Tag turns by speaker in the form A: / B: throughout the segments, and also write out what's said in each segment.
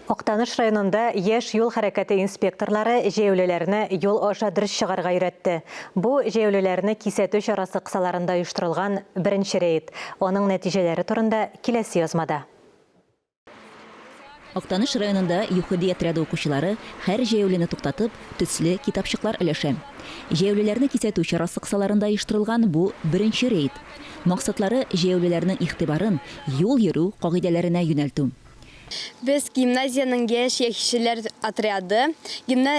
A: Актаныш районында яшь юл хәрәкәте инспекторлары җәяүлеләрне юл аша дөрес чыгарга өйрәтте. Бу, җәяүлеләрне кисәтү чарасы кысаларында оештырылган беренче рейд. Аның нәтиҗәләре турында киләсе язмада.
B: Актаныш районында ЮХИДИ отряды укучылары һәр җәяүлене туктатып, төсле китапчыклар өләшә. Җәяүлеләрне кисәтү чарасы кысаларында оештырылган бу беренче рейд. Максатлары, җәяүлеләрнең игътибарын юл йөрү кагыйдәләренә юнәлтү.
C: Без гимназиянең яшь яхишеләр отряды гимна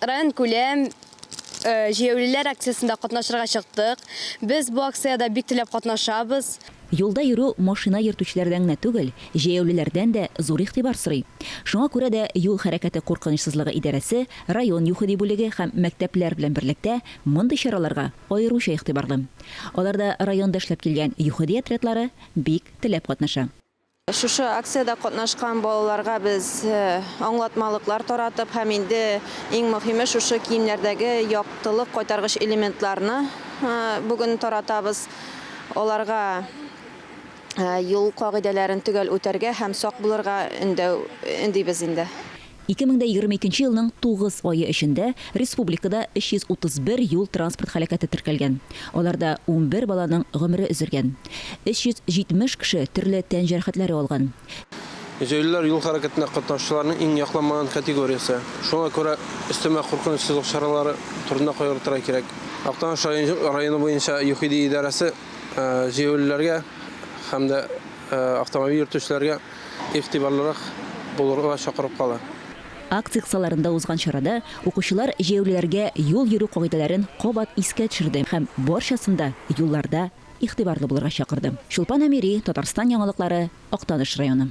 C: районкүләм җәяүлеләр акциясендә катнашырга чыктык. Без бу акциядә бик теләп катнашабыз.
B: Юлда йөрү машина йөртүчеләрдән генә түгел, җәяүлеләрдән дә зур игътибар сорый. Шуңа күрә дә юл хәрәкәте куркынычсызлыгы идарәсе, район ЮХИДИ бүлеге һәм мәктәпләр белән берлектә мондый чараларга аеруча игътибарлы. Аларда районда эшләп килгән ЮХИДИ отрядлары бик теләп катнаша.
D: Шушы акциядә катнашкан балаларга без аңлатмалыклар таратып һәм инде иң мөһиме шушы киемнәрдәге яктылык кайтаргыч элементларны бүген таратабыз. Аларга юл кагыйдәләрен төгәл үтәргә һәм сак булырга өндәү өндибез инде.
B: 2022 елның тугыз ае эчендә республикада 331 юл-транспорт һәлакәте теркәлгән. Аларда 11 баланың гомере өзелгән. 370 кеше төрле тән җәрәхәтләре алган.
E: Җәяүлеләр юл хәрәкәтендә катнашучыларның иң якланмаган категориясе. Шуңа күрә өстәмә куркынычсызлык чаралары турында кайгыртырга кирәк. Актаныш районы буенча ЮХИДИ идарәсе җәяүлеләргә һәм дә автомобиль йөртүчеләргә игътибарлырак булырга чакырып кала.
B: Акция кысаларында узган чарада укучылар җәяүлеләргә юл йөрү кагыйдәләрен кабат искә төшерде һәм барчасын да юлларда игътибарлы булырга чакырды. Чулпан Әмири, Татарстан яңалыклары, Актаныш районы.